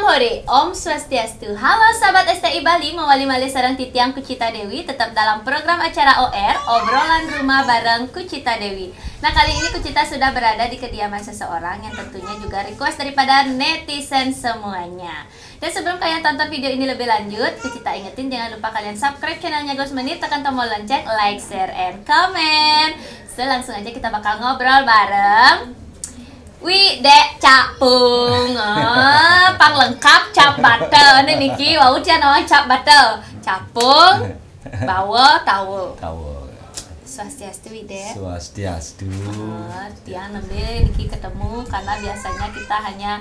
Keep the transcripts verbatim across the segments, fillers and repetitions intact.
Hore, Om Swastiastu. Halo sahabat S T I Bali, mawali malih sareng titiang Kucita Dewi, tetap dalam program acara O R, Obrolan Rumah bareng Kucita Dewi. Nah, kali ini Kucita sudah berada di kediaman seseorang yang tentunya juga request daripada netizen semuanya. Dan sebelum kalian tonton video ini lebih lanjut, Kucita ingetin jangan lupa kalian subscribe channelnya Gus Menit, tekan tombol lonceng, like, share, and comment. So, langsung aja kita bakal ngobrol bareng Wi Dek Capung. Oh, pang lengkap cap bata. Ini niki, wau cia nawang cap bata. Capung, bawa, tawa. Tawa. Swastiastu, Wi Dek. Swastiastu. Oh, tiang nembe niki ketemu karena biasanya kita hanya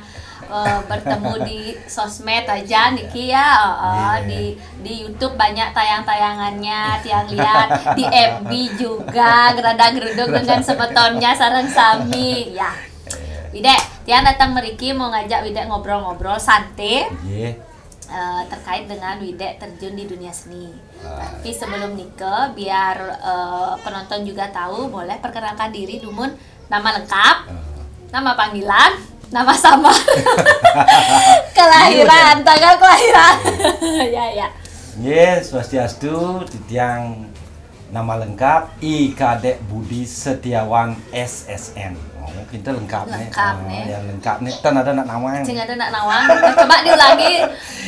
eh, bertemu di sosmed aja niki ya. Oh, oh, di di YouTube banyak tayang-tayangannya, tiang lihat di F B juga, gerada geruduk dengan semetonnya sareng sami. Ya. Wi Dek, tiang datang meriki mau ngajak Wi Dek ngobrol-ngobrol santai. Nggih. Eh, terkait dengan Wi Dek terjun di dunia seni. Ah. Tapi sebelum nike, biar eh, penonton juga tahu, boleh perkenalkan diri, dumun nama lengkap, ah, nama panggilan, nama samar, kelahiran, tanggal kelahiran. Ya, ya. Nggih, swastiastu, titiang nama lengkap I Kadek Budi Setiawan S S N. Oh, kita lengkap nih. Lengkap. Ah, nih. Yang lengkap nih, tan ada nak nawang. Sing ada nak nawang. Coba diulangi.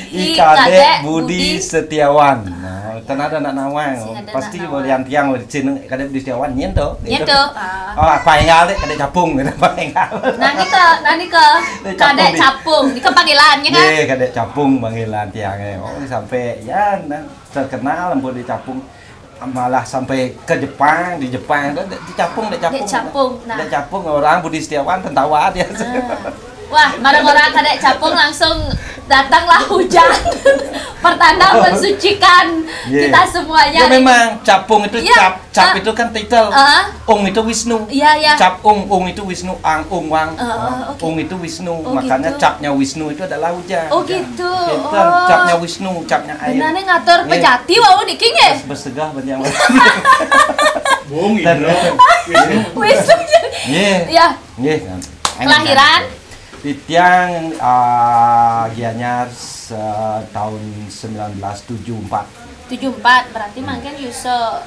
I Kadek Budi Setiawan. Nah, tan ada nak nawang. Sing ada nak nawang. Pasti yang tiang di sini Kadek Budi Setiawan nyen to. Nyen to. Ah. Oh, apa yang ada Kadek Capung gitu, apa yang ada. Nah, nika, nah, nika. Kadek Capung. Nika panggilannya kan? Nggih, Kadek Capung panggilan tiangnya. Oh, sampai ya, nah, terkenal ampun di Capung. Malah sampai ke Jepang, di Jepang itu Dek Capung, Dek Capung. Dek Capung, nah. Dek Capung, orang Budi Setiawan, tentawa dia. Ah. Wah, marang orang Kadek Capung langsung datanglah hujan. Pertanda mensucikan kita semuanya. Ya, memang Capung itu cap, cap itu kan titel. Ah. Ung itu Wisnu. Iya, iya. Cap Ung, Ung itu Wisnu, Ang Ung Wang. Ah, ah, oke. Ung itu Wisnu, makanya gitu. Capnya Wisnu itu adalah hujan. Oh, gitu. Hujan. Capnya Wisnu, capnya air. Benarnya ngatur pejati wau niki nggih. Bersegah banyak. Bung, Indro, Wisnu. Wisnu. Nggih. Ya. Nggih. Kelahiran? Titiang ah, Gianyar se- tahun sembilan belas tujuh empat. Tujuh empat, berarti mangkin yusa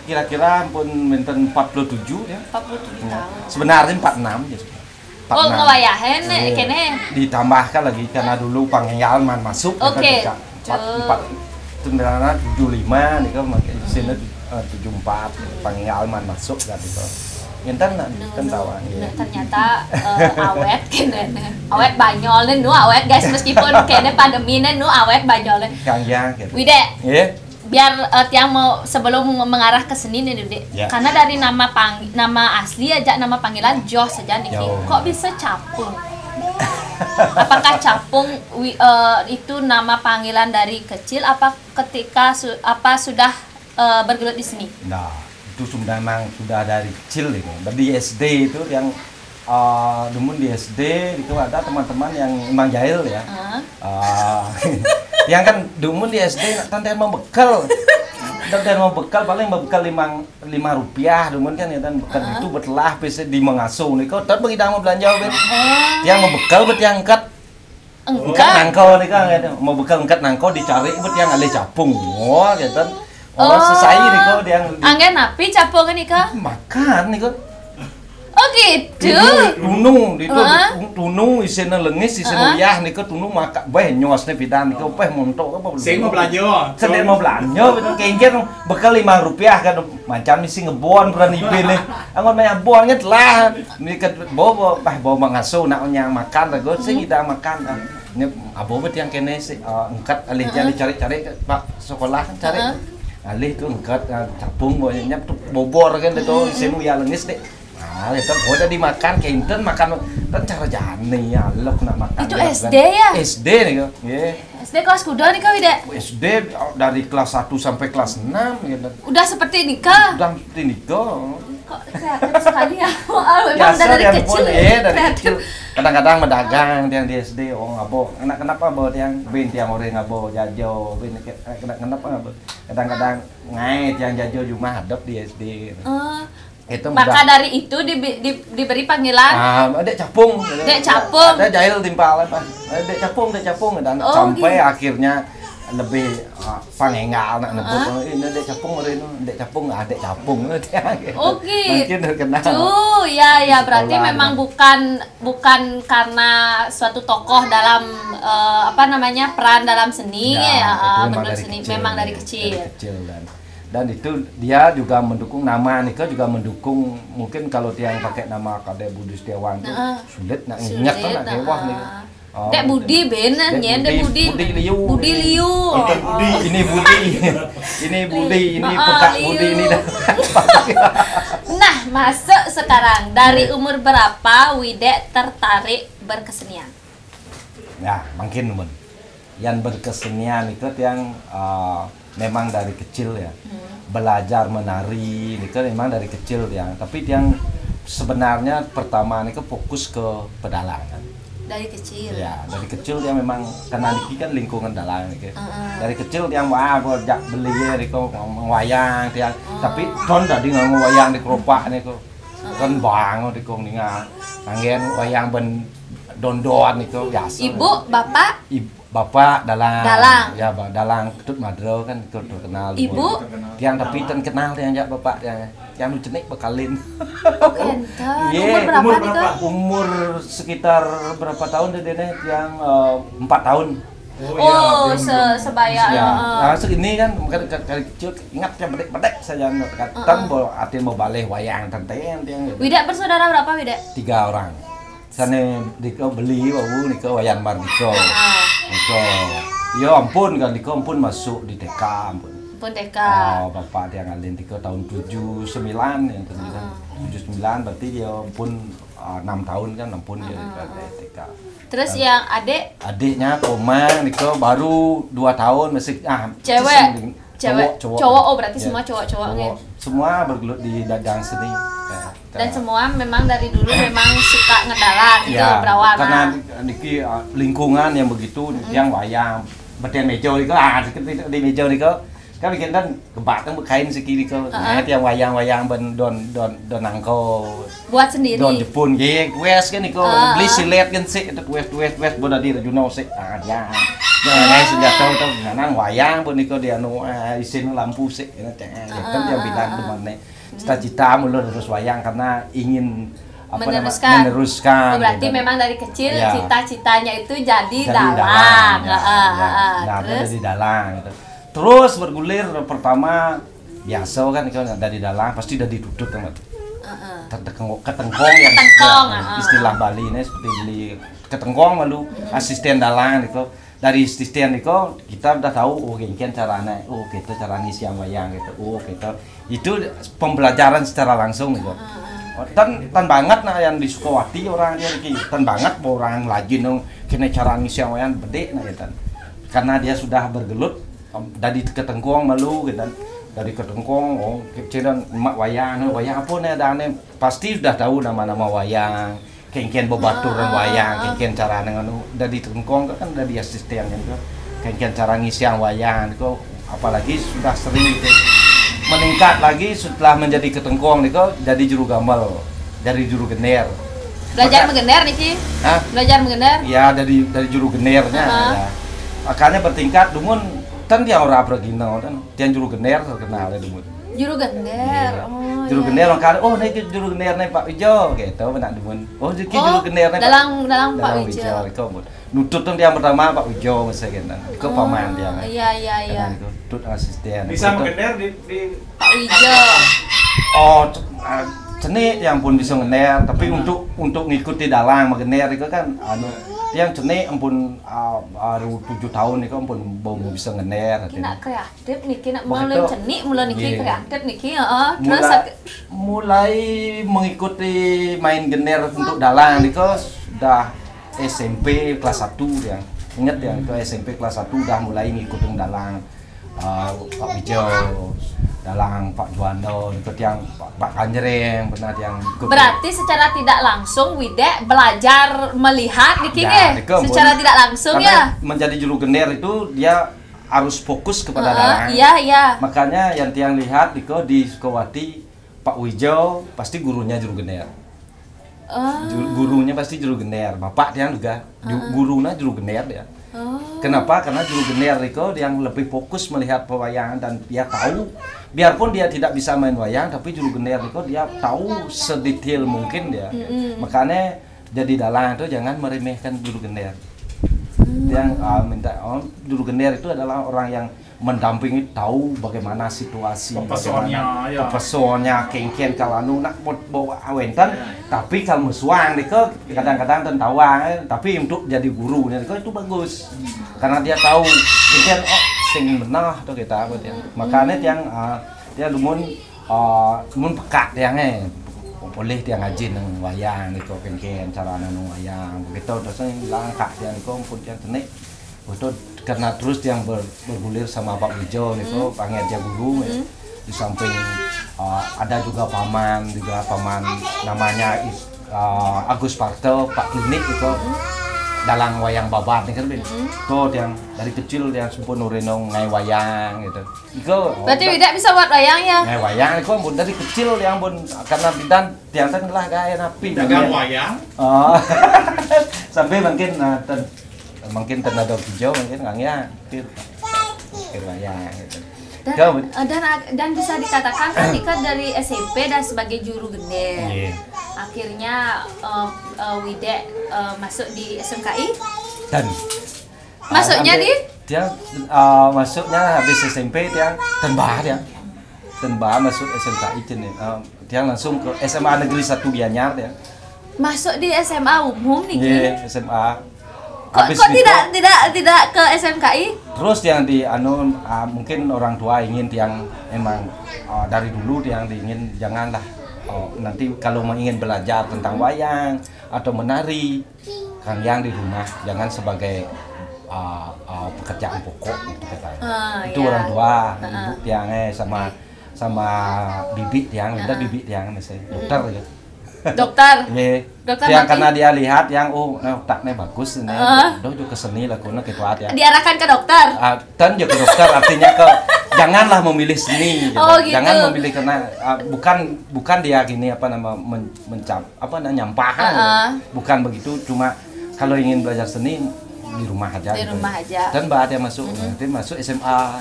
kira-kira pun minten empat puluh tujuh ya. Empat puluh tujuh tahun. Sebenarnya empat enam ya. Oh, ngawayahin kene. Ditambahkan lagi karena dulu pangénggalan masuk. Oke. Empat, empat, sembilan tujuh lima nih kan, sini eh, tujuh empat pangénggalan masuk kan itu. Ngenten kan tawang ya. Nah, ternyata eh, awet kene. Awet Banyol nih, nu awet guys, meskipun kene pandemi nih, nu awet Banyol nih. Kang ya gitu. Wi Dek. Iya. Biar eh, tiang mau sebelum mengarah ke seni nih, Dek. Ya. Karena dari nama pang nama asli aja, nama panggilan Joh saja niki. Joh. Kok bisa Capung? Apakah Capung wi- eh, itu nama panggilan dari kecil apa ketika su- apa sudah eh, bergelut di seni? Nah, itu sudah memang sudah dari kecil itu. Dari S D itu yang eh, dumun di S D itu ada teman-teman yang memang jahil ya. Heeh. Eh, yang kan dumun di S D tante mau bekal. Tante mau bekal paling bekal lima lima rupiah dumun kan ya, dan bekal itu betelah bisa di mengasuh nih kok, tapi bagi mau belanja bet. Yang mau bekal bet yang angkat. Engkat. Engkat nangko nih kan gitu. Mau bekal engkat nangko dicari bet yang alih capung. Wah gitu. Orang sesai nih kok yang di- Anggen napi capung nih kok? Makan nih kok. Oh gitu. Tunu, itu Heeh. Tunu isina lengis, isina Heeh. Uyah nih kok, tunu makan beh nyos nih pidan nih kok, beh montok apa belum? Sing mau belanja. Sedang mau belanja betul kengkir bekal lima rupiah kan, macam isi ngebon peran ibe nih. Anggon banyak bon kan telah. Ini kan bawa bawa bah bawa mangasuh nak nyang makan lah gue sih kita makan. Ini abo bet yang kene sih eh, engkat alih jadi cari-cari pak sekolah kan cari. Heeh. Alih tuh engkat eh, capung bawanya tuh bobor kan itu sinu ya lengis deh. Nah, itu gua udah dimakan kenten makan kan cara jani ya lo kena makan Itu dia S D kan. Ya? S D nih kok. Nggih. S D kelas kuda nih kau Ida? S D dari kelas satu sampai kelas enam gitu. Udah seperti nikah? Udah seperti nikah. Kok kreatif sekali ya? Wah, memang Biasa udah dari dia kecil pun, ya, eh, dari kreatif. Kecil. Kadang-kadang medagang yang di S D, oh ngabo, anak kenapa bawa yang bin yang orang ngabo jajo, bin kena kenapa ngabo. Kadang-kadang ngait yang jajo cuma hadap di S D gitu. Eh, Itu Maka udah. Dari itu di, di, diberi panggilan Ah, Dek Capung. Dek Capung. Ada jahil timpal apa? Eh, Dek Capung, Dek Capung, dan Oh, sampai gitu. Akhirnya lebih ah, pangenggal nak nyebut, "Oh, ini Dek Capung, ini Dek Capung, ah, Dek Capung." Oh, gitu. Mungkin terkenal. Tuh, ya, ya, Di berarti sekolah, memang kan. bukan bukan karena suatu tokoh dalam eh, apa namanya, peran dalam seni, Ya, ya, itu eh, memang menurut dari seni kecil, memang dari ya, kecil. Dari kecil, dan dan itu dia juga mendukung, nama Niko juga mendukung. Mungkin kalau tiang pakai nama Kadek Budi Setiawan tuh Heeh. sulit nak Sulit, ingat kan, nak heeh. Wah nih. Oh, Dek Budi, bener, Dek nyen, Dek Budi. Budi Liu. Budi Liu. Bukan Budi. Ini Budi. Ini Budi, ini Oh, pekak Liu. Budi ini dah. Nah, masuk sekarang. Dari Iya. Umur berapa Widek tertarik berkesenian? Ya, mungkin teman. Yang berkesenian itu yang eh, memang dari kecil ya. Belajar menari itu memang dari kecil ya. Tapi yang sebenarnya pertama itu fokus ke pedalangan. Dari kecil. Ya, dari kecil dia memang karena niki kan lingkungan dalang niki. Heeh. Dari kecil dia wah berjak beli ya niko ngawayang dia. Tapi ton tadi nganggo wayang di keropak niko. Kan bangun di kong ningal. Nanggen wayang ben dondon niko biasa. Ibu, bapak, Ib- bapak dalang. Dalang. Ya, ba- dalang Ketut Madro kan itu terkenal. Ibu? Tiang tapi ten kenal tiang jak bapak tiang. Tiang nu cenik bekalin. Oh, kenten. Iya. Umur berapa Umur nih, berapa? Kak? Umur sekitar berapa tahun deh, deh? Tiang eh, empat tahun. Oh, belum, se belum. sebaya. Ya, Heeh. nah, segini kan bukan kali kecil ingat ya bedek-bedek saja, katan bahwa arti mau balih wayang tenten tiang gitu. Widek bersaudara berapa, Widek? Tiga orang. Sana diko beli wau niko Wayan Mardika. Niko. Ya ampun kan niko ampun masuk di T K ampun. Pun T K. Oh, bapak tiang alin niko tahun tujuh sembilan ya, tujuh sembilan berarti dia pun ah, enam tahun kan ampun dia di T K. Terus yang adik? Adiknya Komang niko baru dua tahun masih ah Cewek. masih sendiri. Cewek. Cowok, cowok. Cowok, oh, berarti Ya, semua cowok-cowok, cowok. nggih. Semua bergelut di dagang seni. Ya, Dan ya. Semua memang dari dulu memang suka ngedalang gitu, Ya, berawal. Karena niki uh, lingkungan yang begitu, yang wayang, beten meja niko, ah, di, di, di meja niko, kan bikin kan kebatang bekain siki niko. Nah, tiang wayang-wayang ben don don don nangko. Buat sendiri. Don Jepun nggih, wes kan niko Ah. Beli silet kan sik itu wes wes wes bon dadi Rejuno sik. Ah, ya. Ya, senjata itu nang wayang pun niko dia anu ah, isin lampu sik ya, kan dia bilang temannya. Cita-cita mulu terus wayang karena ingin apa nama, Meneruskan. meneruskan. Oh, berarti Gitu. Memang dari kecil Ya. Cita-citanya itu jadi, Jadi dalang. dalang, ya, Heeh, ya. heeh. Nah, Terus? Dari dalang gitu. Terus bergulir pertama biasa kan kalau dari dalang pasti dari tutut kan. Heeh. Ketengkong, ketengkong yang Ketengkong, ya, heeh. Istilah Bali ini seperti beli ketengkong malu asisten dalang gitu. Dari asisten itu kita udah tahu oh gengken caranya, oh kita cara ngisi yang wayang gitu, oh kita itu pembelajaran secara langsung gitu. Tan tan banget nah yang di Sukawati orang dia lagi tan banget bahwa orang lajin dong kena cara ngisi yang wayang bedek nah gitu. Karena dia sudah bergelut em, dari ketengkong malu gitu kan. Dari ketengkong oh kecil dan emak wayang wayang apa nih ada nih pasti sudah tahu nama-nama wayang kengken bebaturan wayang kengken cara dengan dari tengkong kan dari asisten kan kengken cara ngisiang wayang kok apalagi sudah sering itu meningkat lagi setelah menjadi ketengkong nih kok jadi juru gambel dari juru gender. Belajar Maka- menggender niki. Hah? Belajar menggender. Ya dari dari juru gendernya Aha. Ya. Makanya bertingkat dumun kan dia orang apa gino kan dia juru gender terkenal ya dumun. Juru gender. Iya. Oh, Juru iya. gender orang kata, oh ini juru gender nih Pak Wijo gitu, benak dumun. Oh jadi Oh, juru gender nih dalang dalang Pak Dalang Wijo. Wijo. Itu mungkin. Nutut tuh yang pertama Pak Wijo masa gitu. Itu paman dia. Iya, iya, iya. Nutut asisten. Bisa Nutut- menggender di, di Pak Wijo. Oh, c- ah, cenik yang pun bisa ngener, tapi untuk untuk ngikuti dalang mengener itu kan anu yang cenik ampun ah, baru tujuh tahun itu ampun belum bisa ngener. Kena kreatif niki nak Wah, mulai itu- cenik, mulai niki Iya. kreatif niki, heeh. Terus Mulai, ag- mulai mengikuti main gener untuk dalang itu sudah S M P kelas satu ya. Ingat ya, itu S M P kelas satu udah mulai ngikutin dalang. Ah, Pak Wijo, dalang Pak Juando, ikut yang Pak, Pak Kanjereng, pernah yang ikut. Berarti secara tidak langsung Widek belajar melihat niki Ya, nggih? itu ampun. Secara tidak langsung Karena ya. Menjadi juru gender itu dia harus fokus kepada Heeh, dalang. iya, iya. Makanya yang tiang lihat di di Sukawati Pak Wijo pasti gurunya juru gender. Oh. Ju- Gurunya pasti juru gender. Bapak tiang juga ju- gurunya juru gender dia. Oh. Kenapa? Karena juru gender itu dia lebih fokus melihat pewayangan dan dia tahu, biarpun dia tidak bisa main wayang, tapi juru gender itu dia tahu sedetail mungkin dia. Makanya jadi dalang itu jangan meremehkan juru gender. Yang ah, minta oh, juru gender itu adalah orang yang mendampingi, tahu bagaimana situasi, Pepesonnya, bagaimana ya. Pepesonnya, kengken kalau anu nak buat bawa awentan, tapi kalau musuhan deka kadang-kadang ten tawang, eh, tapi untuk jadi guru nih deka itu bagus. Karena dia tahu kengken oh sing benar tuh kita apa dia. Makanya tiang ah, dia lumun ah, lumun peka tiang eh boleh tiang ngaji nang wayang deka kengken cara nang wayang begitu terus langkah tiang deka pun tiang tenik. Betul, karena terus yang ber- bergulir sama Pak Wijo nih kok panggil dia guru ya. Di samping uh, ada juga paman juga paman namanya Is- uh, Agus Parto Pak Klinik itu dalang wayang babat nih kan Bin. Tuh yang dari kecil yang sempurna renong ngai wayang gitu. Itu Berarti Widak bisa buat wayang ya? Ngai wayang itu pun dari kecil yang pun karena bidan tiang kan lah gaya napi. Dagang wayang. Oh. Sampai mungkin uh, ten- mungkin tenaga hijau mungkin kang ya. Kir. Kir wayang gitu. Dan, Kau eh, dan dan bisa dikatakan kan Ika dari S M P dan sebagai juru gender. Iya. Akhirnya eh, eh, Widek eh, masuk di S M K I. Dan Masuknya nanti di? Dia uh, masuknya habis S M P dia tembah dia. Tembah masuk S M K I ini. Uh, dia langsung ke S M A Negeri satu Gianyar dia. Masuk di S M A umum nih. Iya, S M A. Kok, Habis kok itu, tidak tidak tidak ke S M K I? Terus yang di anu ah, mungkin orang tua ingin yang emang ah, dari dulu yang diingin janganlah oh, nanti kalau mau ingin belajar tentang wayang atau menari kang yang di rumah jangan sebagai ah, ah, pekerjaan pokok gitu katanya. Ah, Itu iya. Orang tua, ibu tiang eh sama sama bibi tiang, minta bibi tiang misalnya dokter gitu. Dokter. Iya. Dokter Yang mati. Karena dia lihat yang oh nah, otaknya bagus ini. Heeh. Doh juga seni lah kuna gitu ya. Diarahkan ke dokter. Ah, dan juga dokter artinya ke janganlah memilih seni gitu. Oh, gitu. Jangan memilih karena ah, bukan bukan dia gini apa nama men, mencap apa namanya nyampahan. Heeh. Bukan begitu cuma kalau ingin belajar seni di rumah aja Di gitu. Rumah aja. Dan mbak ada masuk nanti masuk S M A.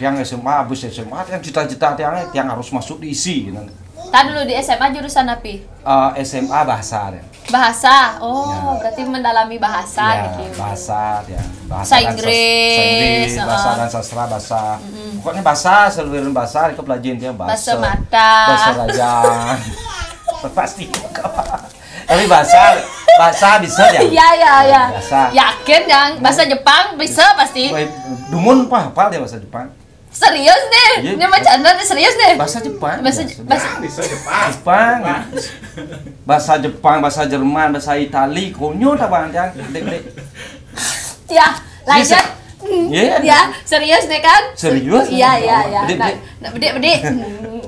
Yang S M A habis S M A yang cita-cita yang yang harus masuk di isi gitu. Tadi dulu di S M A jurusan apa? Eh, S M A bahasa deh. Bahasa. Oh, Ya. Berarti mendalami bahasa Ya, gitu. Bahasa ya. Bahasa Bahasa dan sas- Inggris, bahasa heeh. Dan sastra bahasa. Pokoknya bahasa seluruh bahasa itu pelajaran dia bahasa. Bahasa mata. Bahasa raja. Pasti. Tapi bahasa bahasa bisa ya. Iya, iya, iya. Bahasa. Yakin yang bahasa Jepang bisa pasti. Woi, dumun apa hafal dia bahasa Jepang? Serius nih. Iya. Ini macam anda nih serius nih. Bahasa Jepang. Bahasa Bahasa bahasa Bisa Jepang. Jepang. Bahasa Jepang, bahasa Jerman, bahasa Itali, konyol apa yang dek dek. Ya, lanjut. Iya. Ya, serius nih kan? Serius? Iya, iya, iya. Bedik, Nah, bedik. nah, bedik, bedik.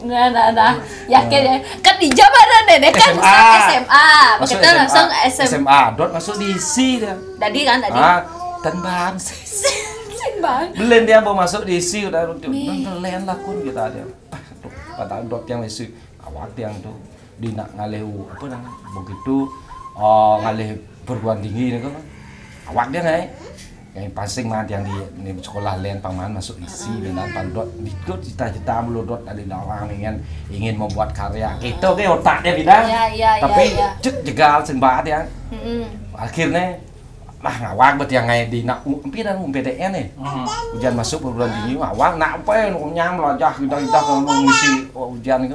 Nah, nah, nah. Yakin ya. Kan di zaman ada deh kan S M A. S M A. Masuk Kita langsung S M A. S M A. Dot masuk di isi dia. Tadi kan tadi. Ah, dan bang. Bang. Belen dia mau masuk di isi udah nonton lah kun kita dia. Ah, tuh, kata dot yang isi awak yang tuh di nak ngalih apa namanya begitu oh, ngalih perguruan tinggi ni kan awak dia naik yang pancing mah yang di, di sekolah lain paman masuk isi dengan pandot ikut cita-cita melodot dari dalam ingin ingin membuat karya gitu ke otak dia bilang Ya, ya, ya, tapi ya. Cek jegal sing banget ya Mm-mm. Akhirnya lah ngawak bet yang ngai di nak u- empi dan U P T N nih. Ujian masuk perguruan tinggi ngawak nak apa ya nyam melajah kita kita kalau mau ngisi oh, ujian itu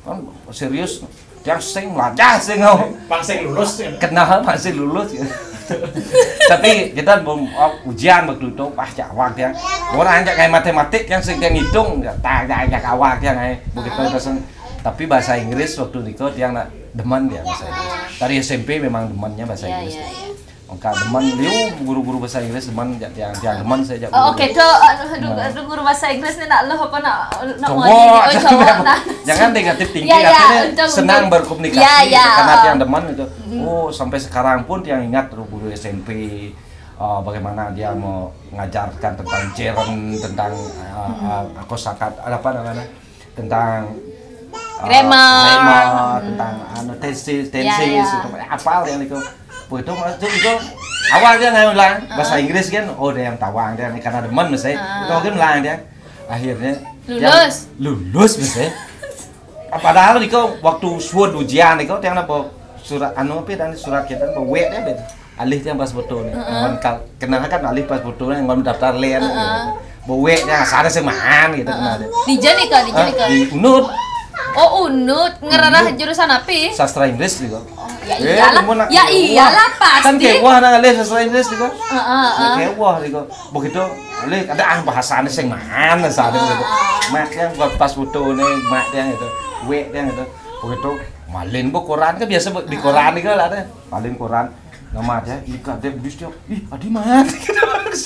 kan serius dia sing melajah sing ngau Pang sing lulus ya. Kenal masih lulus ya. Tapi kita belum oh, ujian waktu itu pas awak dia orang aja kayak matematik yang sing dia ngitung ya tak ada aja awak yang ngai begitu terus tapi bahasa Inggris waktu itu dia nak demen dia bahasa Inggris dari S M P memang demennya bahasa Ya, Inggris ya, ya. Maka demen liu guru-guru bahasa Inggris demen jak tiang tiang demen saya jak Oh, guru. Oke, tuh aduh, aduh, aduh, guru bahasa Inggris nih nak lo apa nak nak mau Cowok, jadi oh cowok nah. jangan negatif tinggi Ya, ya, artinya untung, senang untung. Berkomunikasi Ya, ya, karena oh. Tiang demen gitu. Oh sampai sekarang pun Tiang ingat tuh guru S M P uh, bagaimana dia mau mengajarkan tentang jeren tentang uh, uh, kosakat apa namanya tentang Grammar. Grammar, tentang anu tenses, Ya, tenses ya. Itu apal dia niku. Begitu masuk itu awal dia nggak ulang bahasa Inggris kan, oh dia yang tawang dia karena demen mesti. Itu kan ulang dia. Akhirnya Lulus. Dia lulus mesti. Padahal niku waktu suud ujian niku tiang napa surat anu apa dan surat kita napa wek dia bet. Alih tiang pas foto nih. Ngon kal kenal kan alih pas foto nih ngon daftar len. Bawek dia sana sing mahan gitu kenal dia. Di Jen nih kak, di Jen Ah, nih kak. Di Unud. Oh Unud, ngerarah jurusan apa? Sastra Inggris gitu. Ya iyalah, ya iyalah pasti. Kan kewah nang alih sastra Inggris gitu. Heeh, heeh. Kewah gitu. Begitu alih ada ah bahasanya sing mahan sana gitu. Mak yang buat pas foto nih, mak yang itu, wek yang itu. Begitu malin bu koran kan biasa bu- di koran gitu lah deh. Malin koran nama aja, ih kadek bis dia, ih adi mat.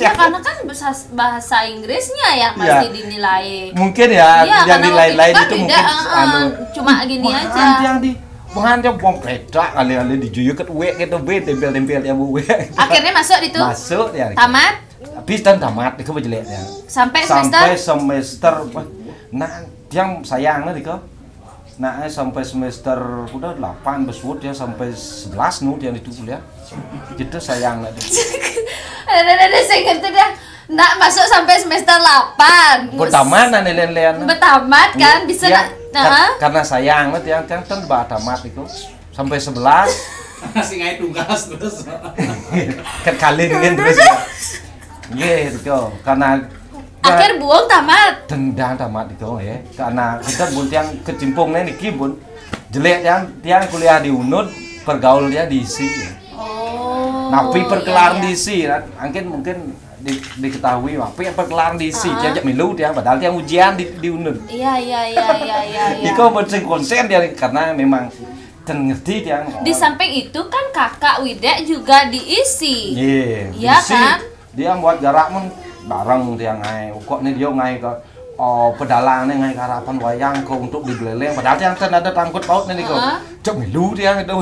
Ya karena kan bahasa, bahasa Inggrisnya yang Iya. Masih dinilai. Mungkin ya, Iya, yang karena di lain-lain waktu itu kan mungkin beda, anu cuma gini aja. Yang di pengan dia buang kereta kali-kali di juyu ket wek gitu be tempel-tempel dia bu wek. Akhirnya masuk di tuh. Masuk ya. Tamat. Tapi tan tamat itu jelek ya. Sampai Sampai semester. Semester wah, nah yang sayang lah diko. Nah eh, sampai semester udah delapan besut ya sampai sebelas nu dia itu kuliah. Gitu sayang lah dia. Ada ada ada saya ngerti dah. Ndak masuk sampai semester delapan. Pertama nah nilai-nilai Bertamat kan bisa Ya, ndak? kar- Nah. Karena sayang lah dia kan kan bah tamat itu sampai sebelas Masih ngai tugas terus. Kan kali ini terus ya. Gitu karena Akhir buang tamat. Tendang tamat itu ya. Karena kita bun tiang kecimpung nih niki bun. Jelek tiang tiang kuliah di Unud, pergaul dia di isi. Ya. Oh. Napi Iya, perkelar iya. Di isi kan. Angkin mungkin di, diketahui napi yang perkelar di isi. Ah. Dia ajak milu tiang padahal tiang ujian di, di Unud. Iya iya iya iya iya. iya. Iko bersing konsen dia karena memang ten ngerti tiang. Di samping itu kan kakak Widek juga diisi. Iya, Iya diisi. Kan? Dia buat garap men bareng dia ngai. Kok nih dia ngai ke oh, pedalang nih ngai garapan wayang ke untuk di Beleleng. Padahal tiang ten ada tangkut paut nih kok. Heeh. Cok milu tiang itu.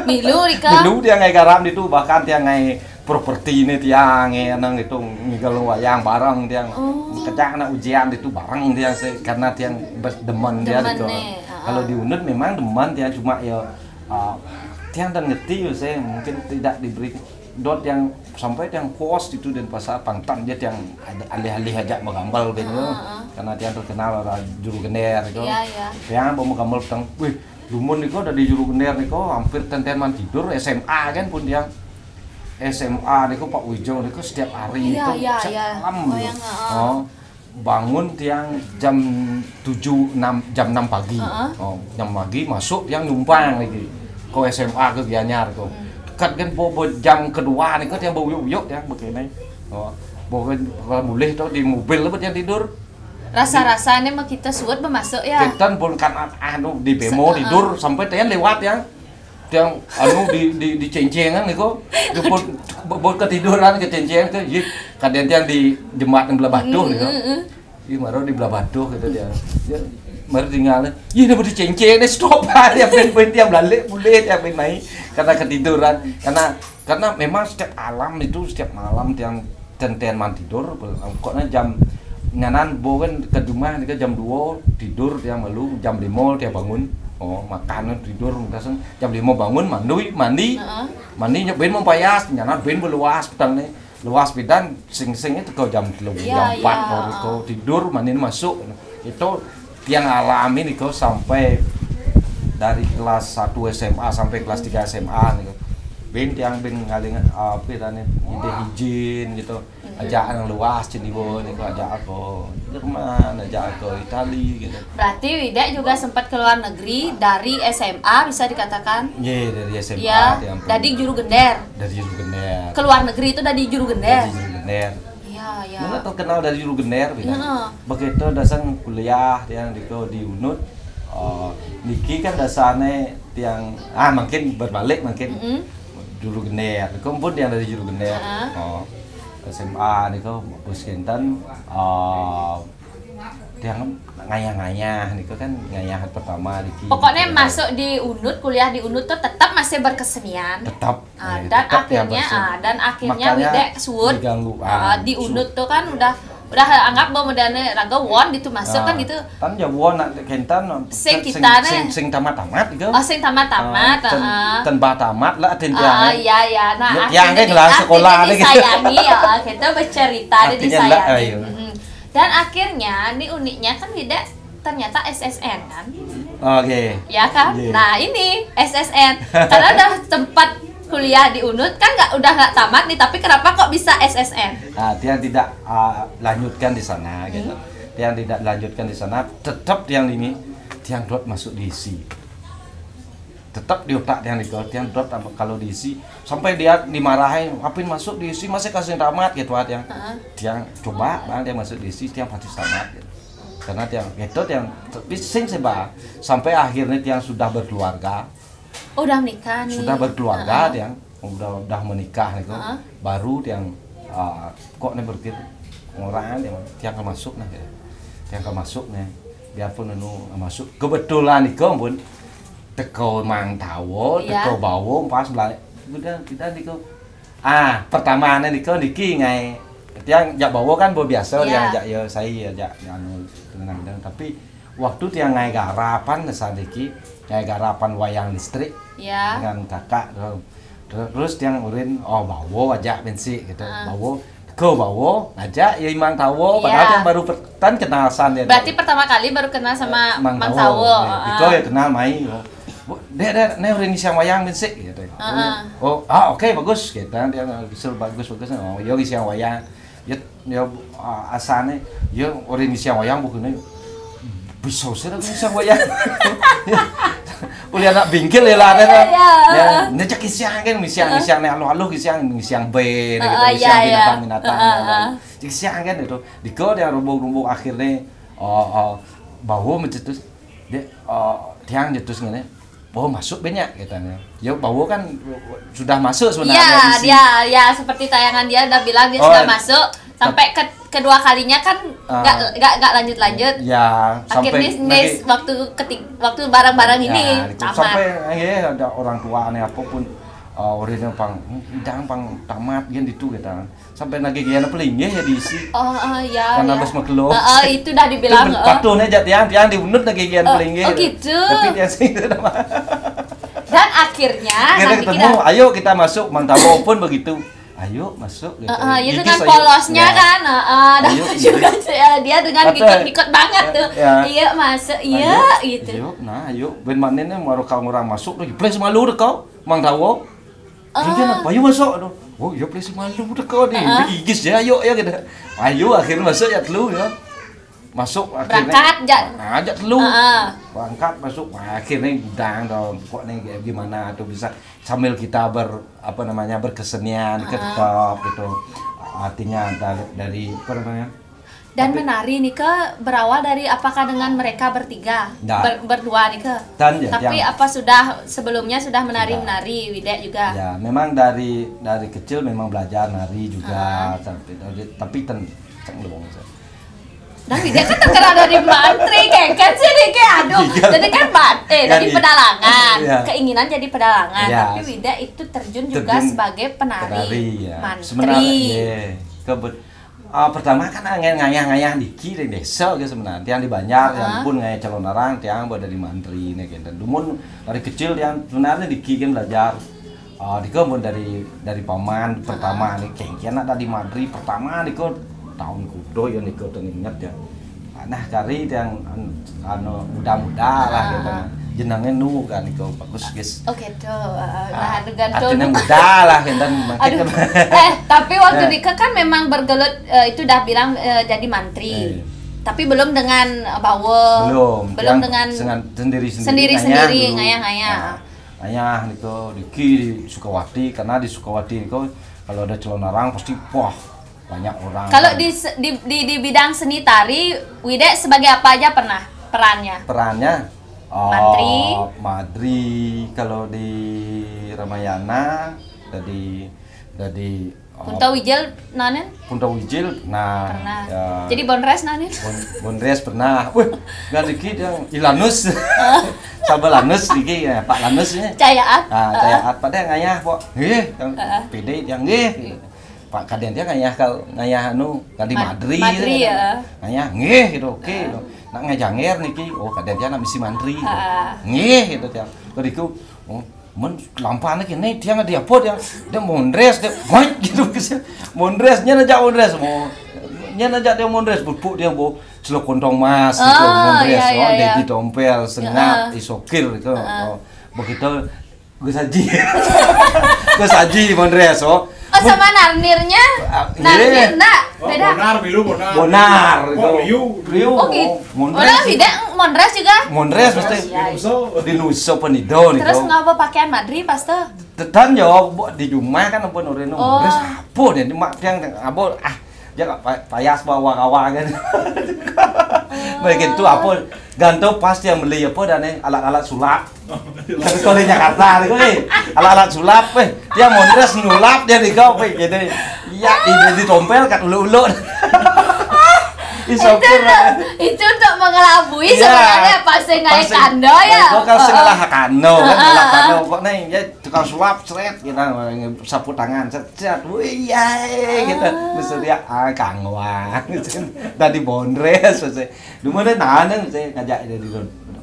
Milu Rika. Milu tiang ngai garap itu bahkan tiang ngai properti nih tiang ngai nang itu ngigal wayang bareng tiang. Oh. Kejak anak ujian itu bareng tiang sih karena tiang bes- demen dia Demen itu. Nih, heeh. Kalau di Unud memang demen tiang cuma ya uh, tiang dan ngerti ya saya mungkin tidak diberi dot yang sampai yang kos itu dan pasal pantan dia yang ada alih-alih aja menggambal gitu. Karena dia terkenal orang juru gender itu. Iya, iya. Yang mau menggambal tentang, wih, dumun niko dari juru gender niko hampir tenten man tidur S M A kan pun dia S M A niko Pak Wijo niko setiap hari Iya, itu iya, setiap iya. malam Oh, gitu. yang, heeh. Oh, bangun tiang jam tujuh enam jam enam pagi. Heeh. Oh, jam pagi masuk tiang numpang lagi ke S M A ke Gianyar tuh. Dekat kan bo, bo jam kedua nih kan tiang bawa uyuk-uyuk tiang begini. Oh, bawa kan kalau mulih tuh di mobil lebat yang tidur. Rasa-rasanya mah kita suat bermasuk ya. Kita pun kan anu di bemo Se- tidur sampai tiang lewat ya. Tiang anu di di di cencengan niko. Dia pun bo- bo- ketiduran ke cencengan ke. Iya, kadang tiang di jembatan belah batu niko. Ih, maro di belah batu gitu dia. Dia mari tinggal. Iya, dia di cengceng ini stop aja pun pun tiang balik boleh tiang pun naik karena ketiduran karena karena memang setiap alam itu setiap malam tiang tenten man tidur pokoknya jam nyanan bo kan ke rumah ni ke jam dua tidur tiang malu jam lima tiang bangun oh makan tidur kasang jam lima bangun mandi mandi Heeh. mandi nyok ben mempayas nyanan ben beluas petang ni luas pidan sing sing itu kau jam telu Iya, jam empat iya. Baru kau tidur mandi masuk itu tiang alami ni kau sampai dari kelas satu S M A sampai kelas tiga S M A ni kau ben tiang ben ngaling apa tadi ide izin gitu ajak yang luas cendibo ni kau ajak aku Jerman ajak aku Itali gitu Berarti Widek juga sempat ke luar negeri dari S M A bisa dikatakan. Iya dari S M A Ya, tiang pun. Jadi juru gender. Dari juru gender Ke luar negeri itu dari juru gender. Dari juru gender Iya, ya. Mula terkenal dari juru gender gitu. Heeh. Begitu dasar kuliah yang di di Unud oh, niki kan dasarnya tiang ah mungkin berbalik mungkin Mm-mm. juru gender. Kau pun yang dari juru gender. Heeh. Oh. S M A ni kau bos kenten oh, tiang ngayah-ngayah ni kau kan ngayah pertama di Pokoknya masuk di Unud, kuliah di Unud tuh tetap masih berkesenian. tetap Ah, eh, dan tetap tiang akhirnya berkesenian. ah, dan akhirnya Makanya Widek suut. diganggu. Ah, di Unud tuh kan udah Udah anggap bahwa modalnya raga won gitu masuk kan gitu. Tan ya won nak kentan Sing kita nih. Sing tamat-tamat gitu. Oh, sing tamat-tamat, Ah, ten, heeh. ten ba tamat lah atin Ah, tiang. Iya, iya. Nah, Ya, tiang artinya kan kelas di- sekolah artinya nih. Disayangi ya, kita bercerita di Artinya lah, disayangi. ayo. Mm-mm. Dan akhirnya ini uniknya kan Wida ternyata S S N kan. Oke. Ya kan? Iya. Nah, ini S S N. Karena udah sempat kuliah di Unut kan nggak, udah nggak tamat nih, tapi kenapa kok bisa S S N? Ah, tiang tidak ah, lanjutkan di sana gitu. Tiang tidak lanjutkan di sana, tetap tiang ini tiang dot masuk di isi. Tetap di otak tiang itu, tiang dot sama- kalau di isi sampai dia dimarahin, apin masuk di isi masih kasih tamat gitu ah, tiang. Tiang coba bang dia masuk di isi, tiang pasti tamat gitu. Karena tiang itu tiang tapi sing sih bah sampai akhirnya tiang sudah berkeluarga, Oh, udah menikah nih. sudah berkeluarga Heeh. Tiang udah udah menikah itu Heeh. Baru tiang ah, kok nih berpikir orang tiang tiang ke masuk nah gitu. Tiang ke masuk nih biarpun anu masuk kebetulan itu pun teko Mang Tawo Iya. Teko Bawo pas belai udah kita niku ah pertama nih niku niki ngai tiang jak Bawo kan bo biasa Iya. tiang jak ya saya ya jak anu dengan tapi waktu tiang ngai garapan nesa niki ngai garapan wayang listrik Ya. dengan kakak tu. Ter- terus tiang urin oh Bawo aja pensi gitu Bawo ke Bawo aja ya Mang Tawo padahal Iya. tiang baru per- tan kenal san dia. Berarti pertama kali baru kenal sama Mang Mang Tawo. Tawo. Nah, Heeh. Iko ya kenal mai. Oh, Bu, dek dek ne urin ngisi wayang pensi gitu. Heeh. Oh, ah oke bagus gitu. Dia bisa bagus bagus. Oh, yo ngisi wayang. Ya ya ah, asane ya urin ngisi wayang bukannya bisa sih ngisi wayang. Uli anak bingkil ya lah ada. Iya, iya. Ya, ngejak ngisi kan ngisi ngisi ne aluh-aluh ngisi ngisi B gitu. Heeh, Ngisi iya, iya. binatang-binatang. Heeh, heeh. Ngisi kan itu. Diko dia rumbuk-rumbuk akhirnya oh, oh Bawo mencetus dia oh, tiang cetus ngene. Bawo masuk banyak katanya. Ya Bawo kan sudah masuk sebenarnya Iya, di sini. dia ya seperti tayangan dia udah bilang dia Oh. Sudah masuk sampai ke kedua kalinya kan Ah. nggak nggak nggak lanjut-lanjut. Ya, Akhirnya sampai nih lagi- waktu ketik waktu bareng-bareng Ya, ini itu. Tamat. Sampai eh, ada orang tua nih apapun uh, orangnya pang jangan pang tamat kan itu gitu. Sampai lagi gaya pelinggih ya diisi. Oh, oh ya. Karena Ya. bes makelo. Heeh, itu udah dibilang. Itu Oh. patuhnya jat yang tiang di Unut lagi gaya Oh, pelinggih. oh, gitu. Tapi tiang sih itu nama. Dan akhirnya Kita nanti ketemu, kita ayo kita masuk. Mang Tawo pun begitu. Ayo masuk gitu. Heeh, ya Gigis, dengan ayo. polosnya Ya. kan, heeh, dan Ayo, juga ya, dia dengan Atau- ngikut-ngikut banget tuh. Ya. Iya masuk, iya Ayo, gitu. Ayo, nah ayo. Ben mana nih baru kau orang masuk lagi. Please malu deh kau, Mang Tawo. Ah. Iya nah, ayo masuk tuh. Oh iya please malu deh kau nih. Ah. Digigis ya, ayo ya gitu. Ayo akhirnya masuk ya telu ya. Masuk akhirnya. Berangkat, ja- Nah, ajak telu. Heeh. Berangkat masuk. Nah, akhirnya gudang dong. Kok nih kayak gimana tuh bisa sambil kita ber apa namanya berkesenian, tetap gitu. Artinya dari, dari apa namanya? Dan menari nih ke berawal dari apakah dengan mereka bertiga, Nggak. ber- berdua nih ke. Dan ya, Tapi yang- apa sudah sebelumnya sudah menari Sudah. menari Wida juga. Ya, memang dari dari kecil memang belajar nari juga, tapi tapi ten ceng dong. Dan Wida kan terkenal dari mantri kayak kan sih nih kayak aduh. Iya. Jadi kan bat eh Kan dari i- pedalangan, Iya. keinginan jadi pedalangan. Iya. Tapi Wida itu terjun juga Terjun sebagai penari, Penari ya. mantri. Sebenarnya iya. Kebet ah, pertama kan angin ngayah-ngayah diki di desa gitu sebenarnya. Tiang di Banjar, yang Ah. pun ngayah calon orang, tiang pada di mantri nih gitu. Dumun dari kecil tiang sebenarnya diki kan belajar. Ah, diko pun dari dari paman pertama nih kengki anak dari mantri pertama diko tahun kudo ya niko tuh inget ya. Nah kari tiang an- anu muda-muda lah gitu. Jenengnya nu kan diko bagus guys. Oke tuh, uh, Ah, nah, tergantung. Artinya muda lah gitu. Aduh, eh tapi waktu nikah kan memang bergelut eh, itu udah bilang eh, jadi mantri. Eh. Tapi belum dengan bawo. Belum. Belum Yang dengan dengan sendiri sendiri sendiri-sendiri, ngayah-ngayah. Ngayah niku diki di Sukawati karena di Sukawati niku kalau ada calon orang pasti wah banyak orang. Kalau di, se- di di di bidang seni tari, Wida sebagai apa aja pernah perannya? Perannya oh, Mantri. Madri kalau di Ramayana dari dari oh, Kunto Wijil nanen Punta Wijil nah pernah. Ya, Jadi Bonres nanen. Bon, Bonres pernah. Wih, nggak dikit yang Ilanus. Sabalanus dikit ya, Pak Lanus ya. Cayaan. Ah, kayak apa deh ngayah kok. Nggih, yang pede yang nggih. Pak, kadén tiang ngayah ka, ngayah anu, ka di Mad-, Madri, Madri, gitu. Ya. Ngayah, "Nggih," gitu, "oke," gitu. "Nak ngajangger niki?" "Oh, kadén tiang nak misi mantri," gitu. "Nggih," gitu tiang. Bariku, "Oh, mun lampahna kéné tiang di apa tiang?" "Dia mondres, dia." "Wait," gitu, gitu. "Mondres, nyén ajak mondres." "Mo-, nyén ajak dia mondres, pupuk dia, bo, celok kontong mas," gitu, "mondres, iya, oh, iya, iya. Dedi Tompel, Sengat, Isokir," gitu. Oh, begitu. Gus Haji. Gus Haji mondres, oh. Oh, sama Narnirnya? Ah, iya. Narnir, ndak? Oh, beda. Bonar, milu, Bonar. Bonar, oh, gitu. Liu. Liu. Oh, gitu. Mondres. Oh, tidak, mondres juga? Mondres, mesti. Iya, iya. Di Nusa Penida, nih, terus kau. Ngapa pakaian Madri, pas tuh? Tetan, yo, bo, di rumah kan, ampun, orang. Oh. Mondres, apa dia? Mak, yang, apa, ah, dia nggak pa-, payas bawa kawa kan. Nah, gitu, apa, gantung pas dia beli apa, dan, eh, alat-alat sulap. Tapi kalau di Jakarta, nih, eh, alat-alat sulap, eh, dia mondres nyulap dia di kau, eh, gitu. Ya, ini di Tompel kan ulu-ulu. Itu untuk, itu untuk mengelabui sebenarnya, pas saya ngalih kando, ya. Kau kan sengalah kando, kan, ngalih kando. Kok, nih, ya, tukang sulap, seret, gitu, sapu tangan, seret, seret, wih, ya, gitu. Terus dia, ah, kangwang, gitu. Tadi mondres, maksudnya. Dulu deh, nah, nih, saya ngajak dia di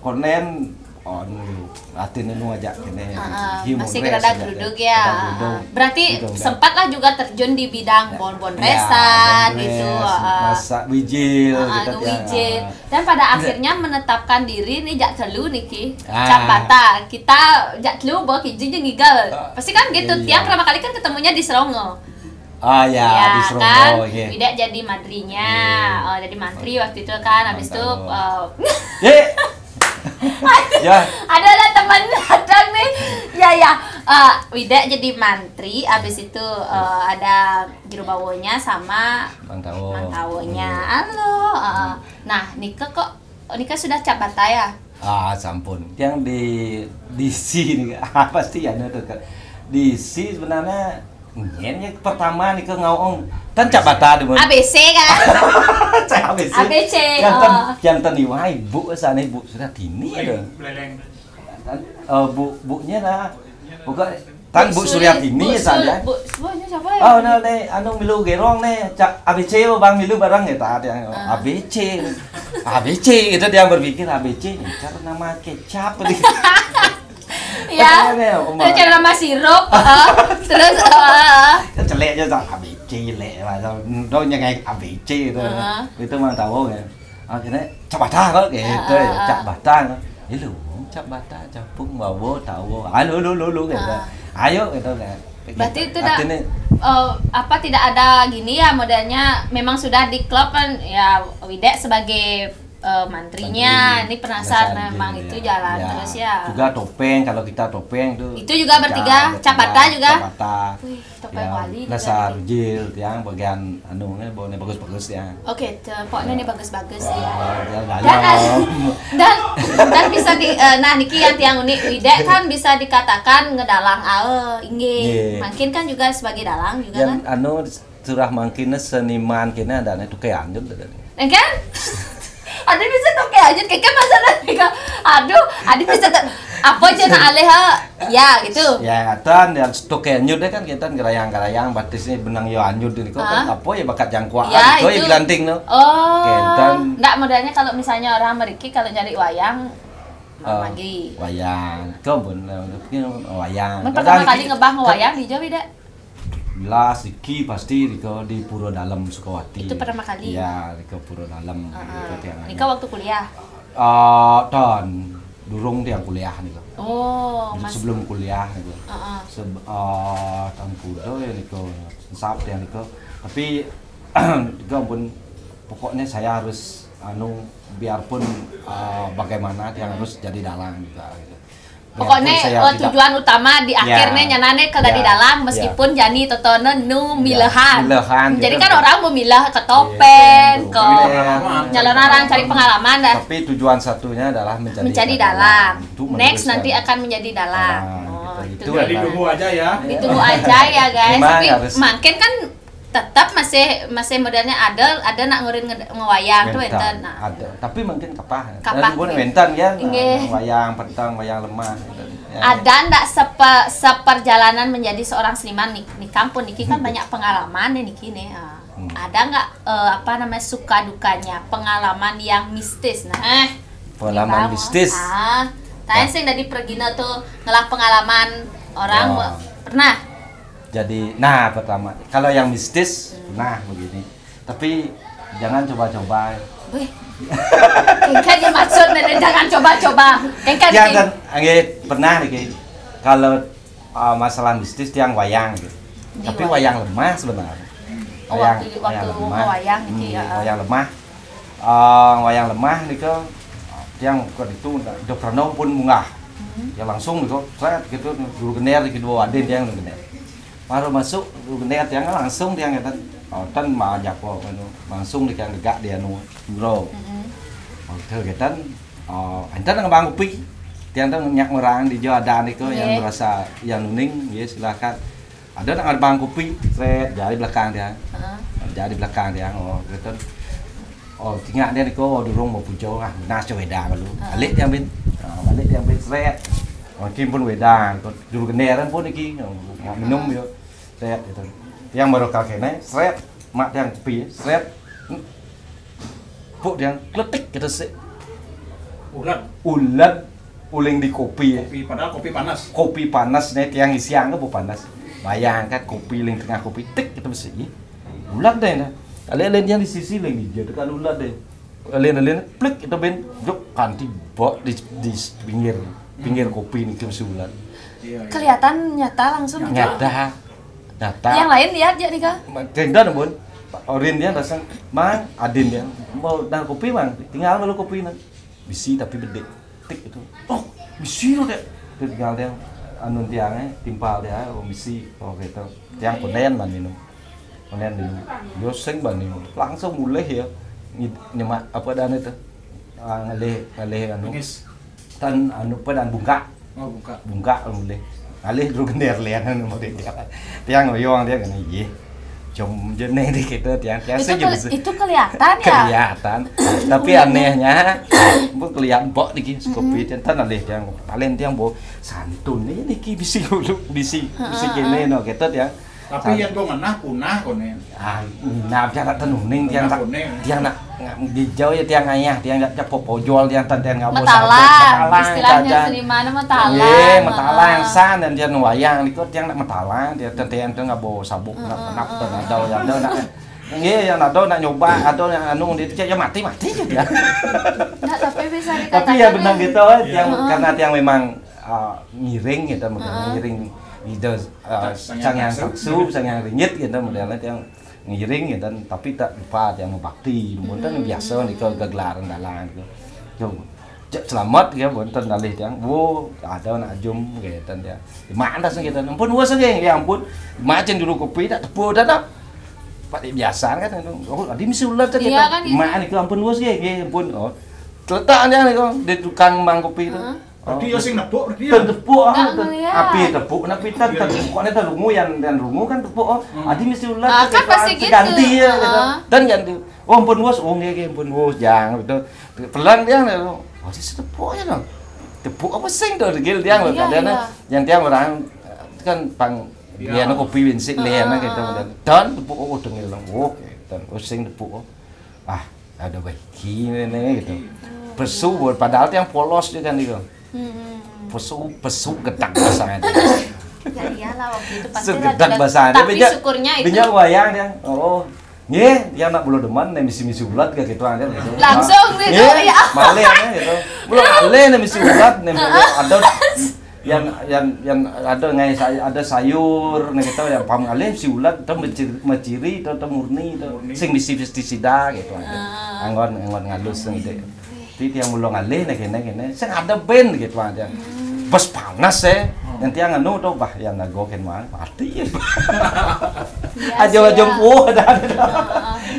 konen, oh, anu, latihan anu ngajak kéné. Heeh, masih mondres, rada geruduk, ya. Rada geruduk. Heeh. Berarti gitu, sempatlah juga terjun di bidang, ya, bon-, bondresan, ya, gitu, bondres, heeh. Masak wijil, heeh, gitu, ya. Wijil. Dan pada akhirnya menetapkan diri nih, jak telu niki. Ah. Cap Bata. Kita jak telu bawa kijing jeung ngigal. Ah, pasti kan gitu, iya. Tiang pertama kali kan ketemunya di Serongo. Ah, ya, ya, di Serongo, kan? Iya. Widek jadi mantrinya. Iya. Oh, jadi mantri waktu itu kan, habis itu, mantap, eh, ya. Ada, ada teman datang nih. Ya, ya. Eh, Widek jadi mantri, habis itu, eh, ada juru bawonya sama Mang Tawo. Mang Tawonya. Iya. Halo, eh. Hmm. Nah, nika kok, nika sudah Cap Bata ya? Ah, sampun. Yang di, di sini, apa sih ya, anu tuh, Kak? Di si sebenarnya, nyén, nyén pertama nih ke ngawong. Tan Cap Bata dulu. A B C kan? Cak A B C. A B C, yang ten, oh. Yang ten iwai, Bu, sana Bu Suratini ada. Belereng. Tan, eh, Bu, Bu-nya lah. Bukan, tan Bu Suryatini, Bu Sur-, ya? Bu, Bu, ini siapa ya? Oh, nah, nih, anu milu gerong nih, Cak A B C, oh, Bang, milu barang ya, tadi yang, ah, A B C. A B C, itu dia berpikir A B C, cara nama kecap, gitu. Ya. Betul, ya, Om. Terus cara nama sirup, heeh. Terus, heeh. Kan celek aja, Cak, A B C, lek, macam, dong, yang kayak A B C itu. Heeh. Itu Mang Tawo, ya. Akhirnya, "Cap Bata kok," gitu ya, ah, ah, ah. "Cap Bata kok." "Ya lu, Cap Bata, capung, wawo, tawo. Ayo, lu, lu, lu," gitu. Ah. "Ayo," gitu kan. Berarti itu dah, artinya, eh, apa, tidak ada gini ya, modelnya memang sudah di klub kan, ya, Widek sebagai, eh, mantrinya, mantri. Ini penasaran, penasaran memang gitu, itu ya. Jalan ya, terus ya. Juga topeng, kalau kita topeng tuh. Itu juga bertiga, bertiga, Cap Bata juga? Cap Bata. Wih. Topeng ya, wali dasar juga. Jil, yang bagian anu, eh, baunya bagus-bagus ya. Oke, pokoknya ini bagus-bagus ya. Wah, dia dalam. Dan, dan, dan bisa di, eh, nah, niki yang tiang unik, Widek kan bisa dikatakan ngedalang ae, inggih. Iya. Mungkin kan juga sebagai dalang juga yang kan? Anu, surah mangkinnya seniman kini ada nih, tukean juga ada nih. Kan? Adi bisa toke aja, kayak masa nanti kak. Aduh, Adi bisa to-, apa aja nak alih, ha? Ya, gitu. Ya, tan, ya, toke anyut deh kan, kita gerayang-gerayang, batisnya benang yo anyut ini kok, kan, ah, apa ya, bakat jangkuan, ya, itu ya itu. Gelanting tuh. Oh. Oke, dan ndak, modelnya kalau misalnya orang meriki, kalau nyari wayang, eh, lagi. Wayang, kau pun, eh, wayang. Mun pertama kali ngebah wayang di Jawa, dak? Jelas, iki pasti riko di Pura Dalem, Sukawati. Itu pertama kali? Iya, riko Pura Dalem. Heeh. Riko tiang. Nika waktu kuliah? Eh, tahun durung tiang kuliah nika. Oh, jadi mas- sebelum kuliah nika. Heeh. Seb-, eh, tahun kuda ya nika, sap tiang nika. Tapi, nika pun, pokoknya saya harus, anu, biarpun, eh, bagaimana, tiang harus jadi dalang juga, gitu. Pokoknya, biarpun saya, eh, tidak, tujuan utama di akhirnya, ya, nyanane ke, ya, dadi dalang, ya, meskipun jani totone nu, ya, milehan. Milehan, jadi gitu, kan orang mau milah ke topeng, iya, ke, iya, nyalon orang cari pengalaman dah. Tapi tujuan satunya adalah menjadi, menjadi dalang, dalang. Untuk meneruskan. Next nanti akan menjadi dalang. Dalang, oh, gitu. Itu jadi adalah, tunggu aja ya. Ditunggu aja ya, guys. Memang tapi harus. Makin kan tetap masih, masih modelnya ada, ada nak ngurin nge-, ngewayang tu wénten. Nah. Ada, tapi mungkin kapah. Kapah, nggih. Wénten ya, nggih. Wayang peteng, wayang lemah gitu. Ya, ada ndak sepe-, seperjalanan menjadi seorang seniman nih, nih kampung niki kan banyak pengalaman nih niki nih. Ah. Hmm. Ada nggak, eh, apa namanya, suka dukanya, pengalaman yang mistis? Nah, eh, pengalaman mistis. Ah, tanya sing dari pergina tuh ngelah pengalaman orang pernah. Jadi, nah, pertama, kalau yang mistis, nah, begini. Tapi jangan coba-coba. Wih. Kengken dia maksud nih, jangan coba-coba. Kengken ya, dan, nggih, pernah nih, kalau, uh, masalah mistis tiang wayang gitu. Tapi wayang lemah sebenarnya. Oh, wayang, waktu, wayang waktu lemah. Wayang gitu. Hmm, ya. Wayang lemah. Uh, wayang lemah nih ke tiang bukan itu, udah pernah pun munggah. Hmm. Ya langsung nih kok, saya gitu, dulu gener gitu, bawa adin tiang dulu gener. Baru masuk, gede tiang langsung tiang ngeten. Oh, ten mah jako anu, langsung di tiang degak di anu, bro. Mm-mm. Oh, itu ngeten, oh, enten ngebang kupi. Tiang ten nyak orang di jo ada niku yang merasa yang nuning, ya silakan. Ada nak ngebang kupi, sret, jari belakang tiang. Heeh. Jari belakang tiang, oh, ngeten. Oh, tinggal dia niku, oh, durung mau pujo, ah, nas coba dah lalu. Heeh. Balik tiang bin. Ah, balik tiang bin, sret. Oh, kim pun wedang, dulu genderan pun iki, oh, minum yo. Sret gitu. Tiang baru kakene, sret, mak tiang kupi, sret. Puk tiang kletik gitu sih. Ulat. Ulat uling di kopi. Kopi, padahal kopi panas. Kopi panas nih, tiang isian ke bu panas. Bayangkan kopi ling tengah kopi, tik gitu mesti. Ulat deh nah. Kalian lihat yang di sisi lagi dia tekan ulat deh. Alin-alin plik itu bin, jok kanti bok di, di pinggir, pinggir kopi nih ke ulat. Iya, iya. Kelihatan nyata langsung gitu. Nyata. Nyata. Yang lain lihat ya nih kak? Tenda pun. Orin dia datang, "Mang, adin dia. Mau dan kopi, Mang. Tinggal malu kopi nang." Bisi tapi bedik. Tik itu. "Oh, bisi lo, Dek." Itu tinggal dia anu tiangnya, timpal dia, oh bisi, oh gitu. Tiang konden man minum. Konden minum. Yo sing ban minum. Langsung mulih ya. Nyemak apa dan itu. Ah, ngalih, ngalih anu. Nangis. Tan anu apa dan bungkak. Oh, bungkak. Bungkak mulih. Ngalih dulu gender lian anu mau dia. Tiang ngoyong dia kena, "Iya. Jom jeneng di kita tiang." Itu, itu kelihatan ya? Kelihatan. Tapi anehnya, bu kelihatan bok dikit kopi tiang tan alih tiang. Paling tiang bau santun nih niki bisi dulu, bisi, bisi kene no kita tiang. Tapi yang kau ngenah punah kau nih. Ah, nah, tiang nak tenuning, tiang nak, tiang nak, nak dijau ya tiang ayah, tiang nak capok pojol, tiang tan tiang nggak bau sabuk, metalang, istilahnya seniman metalang. Iya, metalang san dan tiang wayang, itu tiang nak metalang, tiang tan tiang tuh nggak bau sabuk, nak nak dan ada yang ada nak, iya, yang ada nak nyoba, ada yang anu, dia ya mati mati juga. Nah, tapi bisa dikatakan tapi ya benar gitu, tiang karena tiang memang ah, ngiring gitu, ngiring ida, ah, sang yang saksu, sang yang ringit gitu, modelnya tiang ngiring gitu, tapi tak lupa tiang bakti, mungkin biasa nih kalau gelaran dalan gitu. Yo, cek selamat ya, bonten alih tiang, wo, ada nak ajum gitu tiang. Mana sih gitu, ampun wo sih ya ampun, macam dulu kopi tak tepuk dah tak. Pak biasa kan, oh, adi mesti ular kan gitu. Mana itu ampun wo sih ya ampun, oh. Terletak dia nih di tukang mang kopi itu. Berarti ya sing nepuk, berarti ya. Ten tepuk, ah, api tepuk, nak pita ten tepuk, nak ten rungu yang dan rungu kan tepuk, oh. Adi mesti ulat kan pasti gitu. Ganti ya gitu. Dan ganti. Oh, ampun bos, oh nggih nggih ampun bos, jangan gitu. Pelan dia gitu. Oh, dia tepuk ya dong. Tepuk apa sing tuh degil dia gitu. Iya, iya. Yang tiang orang kan pang dia nak kopi winsik lian gitu. Dan tepuk, oh dengil dong. Oke, dan oh sing tepuk, oh. Ah, ada baiki nih gitu. Pesu, padahal tiang polos juga nih kok. Pesu, pesu gedak basahnya. Ya iyalah waktu itu pasti gedak basahnya. Tapi syukurnya itu. Banyak wayang yang, oh, nggih, yang nak bulu demen nih misi-misi ulat kayak gitu aja gitu. Langsung gitu ya. Malih ya gitu. Bulu alih nih misi ulat nih ada yang yang yang ada ngai ada sayur nih kita yang pam alih si ulat kita menciri kita murni itu sing bisi pestisida gitu aja. Anggon anggon ngalus gitu. Jadi tiang mulung alih nih kene kene sing ada ben gitu aja. Bos panas ya. Yang tiang anu tuh bah yang nago ken mah mati ya. Aja aja puh dan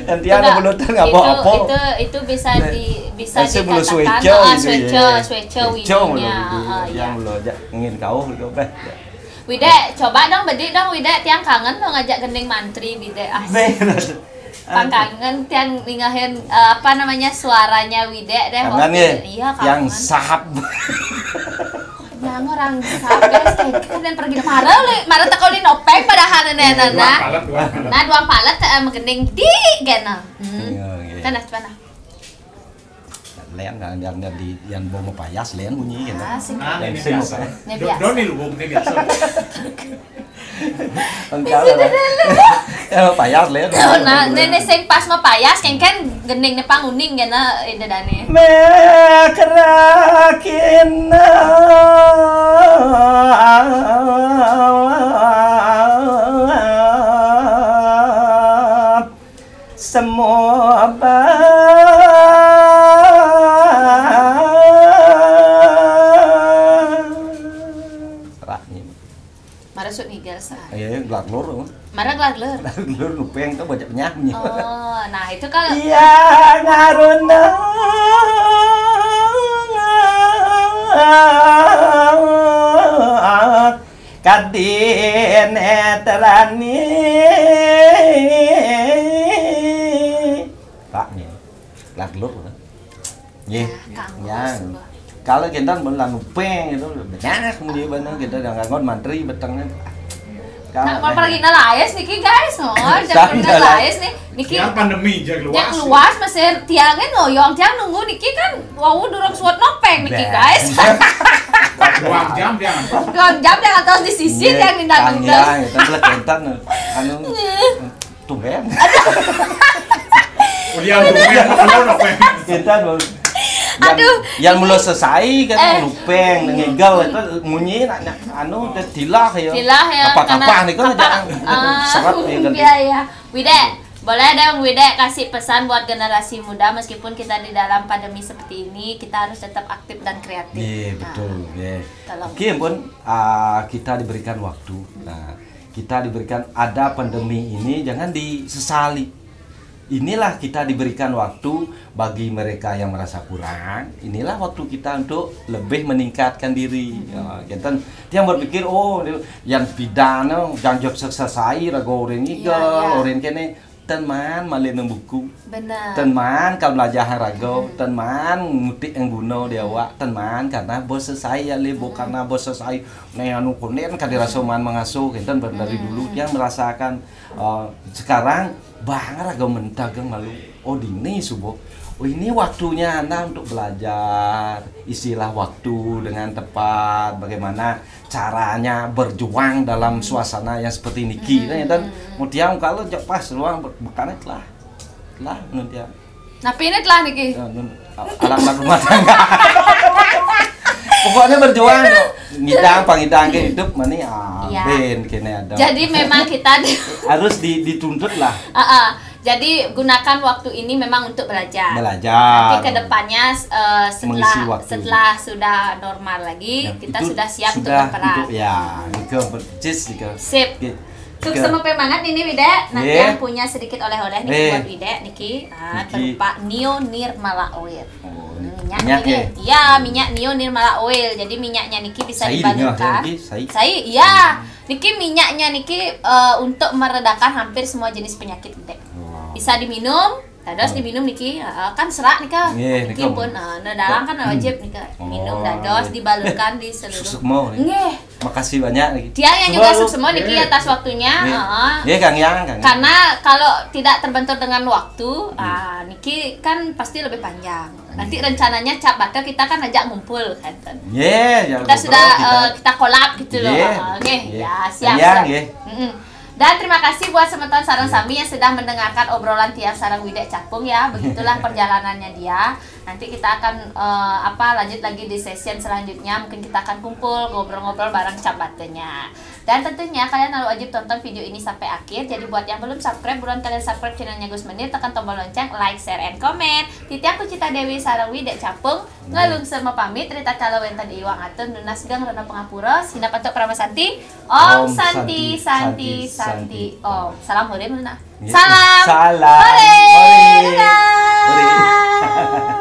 yang tiang anu belum apa-apa. Itu itu bisa di bisa dikatakan sueca sueca winya. Yang belum aja ingin kau gitu bah. Wide, coba dong, bedi dong, Wide. Tiang kangen dong ngajak gending mantri, Wide. Ah, Bener. Pang kangen tiang ningahin, eh, apa namanya, suaranya Wide deh. Kangen Waktu ya? itu. Iya, Yang kangen. Sahab. Yang orang Sahab, guys, kayak gitu dan pergi marah le, marah teko di nopeng padahal nenek Dua nana. Palet, dua palet. Nah, dua palet, eh, gending di gena. Hmm. Iya, iya. Kan dah, coba nah. Lean kan yang di yang bau mapayas lean bunyi gitu. Ah, sih. Nah, ini Sing biasa. Ini Do- biasa. Doni lu, ini biasa. Enggak lah. Ya payas lean. Nah, nenek sing pas mapayas, kengken gending ne panguning gena, eh, dadane. Mekrakina semua. Serak nih. Marah sut ngigal sa. Iya, ya, gelar lur. Marah gelar lur. Gelar lur nupeng tuh banyak penyanyi. Oh, nah itu kalau Iya, ngaruna. Kadin eterani. Pak nih. Gelar lur. Nggih. Kang Ya. Gus, Mbak. Kalau kita belan nupeng itu banyak muni bener kita yang nganggon mantri betengnya. Nah, pergi na layas niki, guys. Oh, Jangan jangan na layas. Layas nih. Niki Yang pandemi, jak jak luas. luas masih tiangnya ngoyong, tiang nunggu niki kan wau durung suat nopeng niki, Beh. Guys. Dua jam dia. Dua jam dia atas di sisi Iya, yang nindang tang nindang. Ya, itu belah kentan anu tumben. Udah yang dulu yang mau nopeng. Kentan baru. Aduh. Yang belum selesai kan Eh. nupeng ngigal itu munyi nak nak anu teh tilah ya. Tilah ya, Apa-apa karena nih kan apa- jangan Ah, seret ya kan. Iya, iya. Wide, boleh dong Wide kasih pesan buat generasi muda, meskipun kita di dalam pandemi seperti ini, kita harus tetap aktif dan kreatif. Iya, Nah, betul, iya. Tolong. Oke, pun ah, kita diberikan waktu. Nah, kita diberikan ada pandemi ini jangan disesali. Inilah kita diberikan waktu bagi mereka yang merasa kurang. Inilah waktu kita untuk lebih meningkatkan diri. Ya, kita yang berpikir oh yang pidana janjok selesai raga orang ngigal, Iya, iya. Orang kene ten maan malih nang buku. Benar. Ten maan kal belajar raga, ten maan ngutik yang guna di awak, ten maan karena bos selesai ya le, bo karena bos selesai. Nah, anu kunen kan dirasa maan mengasuh, kita dari dulu dia merasakan eh, sekarang bang raga mentah geng malu. Oh dini subuh. Oh ini waktunya anda untuk belajar istilah waktu dengan tepat, bagaimana caranya berjuang dalam suasana yang seperti niki. Nah, dan kemudian kalau jok pas ruang ber- bukannya telah telah nanti ya. Nah, ini telah niki. Ya, nun- anak-anak rumah tangga. Pokoknya berjuang dong. Ngidang pangidang ke hidup mani ah Iya. Ben kene ada. Jadi memang kita di- Harus di, dituntut lah. Ah, ah. Jadi gunakan waktu ini memang untuk belajar. Belajar. Nanti ke depannya eh, setelah Mengisi waktu. Setelah sudah normal lagi, Ya, kita itu sudah siap sudah untuk berperang. Ya, itu persis gitu. Sip. Oke. Sukses Oke. Semangat ini Wide. Nanti Iya. Yang punya sedikit oleh-oleh nih Eh. Buat Wide niki. Ah, Niki. Berupa Neo Nirmala Oil. Oh, Hmm, niki. Minyak, Minyak niki. ya? Ya, minyak Neo Nirmala Oil. Jadi minyaknya niki bisa Sai dibalurkan. dingin, niki, sai. Sai, iya. Niki minyaknya niki eh, untuk meredakan hampir semua jenis penyakit, Wide. Wow. Bisa diminum, dados diminum niki, eh, kan serak nika. Nggih, Niki nika. Pun eh, nah, dalang kan wajib nika. Oh, Minum dados iya. dibalurkan di seluruh. Sukses mau nih. Nggih. Makasih banyak nih. Tiang yang Sukses juga mau. Sukses mau niki Nggih. Atas waktunya. Nggih. Heeh. Nggih, Kang Yang, Kang Yang. Karena kalau tidak terbentur dengan waktu, ah, niki kan pasti lebih panjang. Nanti rencananya cap bata kita kan ajak ngumpul kan. Nggih, ya, Kita sudah ngobrol kita. Eh, kita kolab gitu loh. Nggih. Ah, Oke, Nggih. Ya siap. Iya, siap. nggih. Mm-mm. Dan terima kasih buat semeton sareng sami yang sudah mendengarkan obrolan tiang sareng Wide Capung ya. Begitulah perjalanannya dia. Nanti kita akan eh, apa lanjut lagi di session selanjutnya. Mungkin kita akan kumpul ngobrol-ngobrol bareng cap batanya. Dan tentunya kalian harus wajib tonton video ini sampai akhir. Jadi buat yang belum subscribe, buruan kalian subscribe channelnya Gus Menir, tekan tombol lonceng, like, share, and comment. Titiang Kucita Dewi sareng Wide Capung ngalungsur mapamit. Rita kala wenten iwang atun nunas geng rena pangapura. Sinap antuk parama santi. Om Om Santi Santi, Santi Santi, Santi Om. Salam hurim, Nuna. Nggih. Salam. Salam. Hore. Hore. Dadah. Hore.